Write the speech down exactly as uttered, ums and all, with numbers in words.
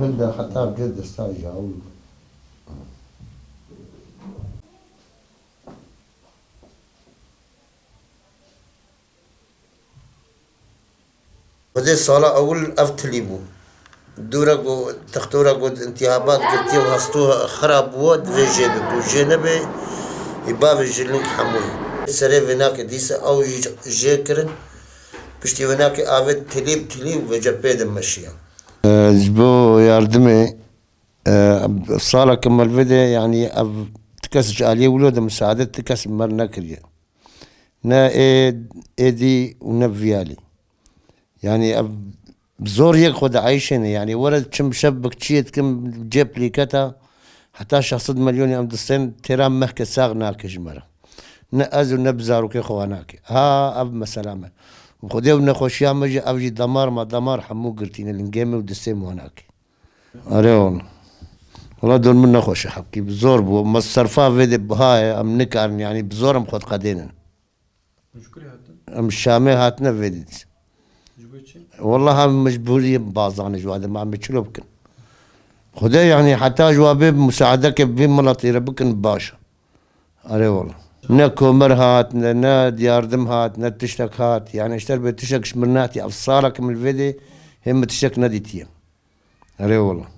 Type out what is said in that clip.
Hûn de heta bi cê desta ji ewil bû. Xwedê sala ewil ev tilî bû. Dûre ku textora ku intihabat girtiye û hesto xirab bû, divê jê bibe. Ku jê nebe, ê bavê ji ling hemû ye. Serê vênakê dîse ew jî jê kirin. Piştî vênakê avê tilî bi tilî û vêce pê de meşiya. Ji bo yardimê, e, saleke me li vê de, yanî ev ti kes ji aliyê wilo de misaade ti kes me nekiriye. Ne ê, êdî û ne viyalî. Yanî ev zor yek xwe dieyşêne. Yanî were çim şev bi çiyê dikim cê plîketa heta şeş sed milyonî em distên têra mehke sax nake ji me re. Ne ez û ne bi zarokê xwe wan nake. Ha ev mesela me. Bi Xwedê û nexweşiya me jî ev jî damar ma damar hemû girtîne lingê me û distê me wan nake. Erê wala. Wala dor min nexweş e hepkî. Zor bû. Me serfa vê de biha ye. Em nikarin yanî bi zor em xwe diqedênin. Ji kurê hatin? Em Şamê hatine vê dît. Ji bo çi? Wala em mecbûrî bazane ji wade. Ma em çilo bikin. Xwedê yanî heta ji wa bê musaadeke vê miletî re bikin baş e. Erê wala. Ne komer hat, ne, ne yardim hat, ne tiştek hat. Yanî ji ter bê tiştek ji min nehatiye. Ev salek min li vê dê hê min tiştek nedîtiye. Erê wala.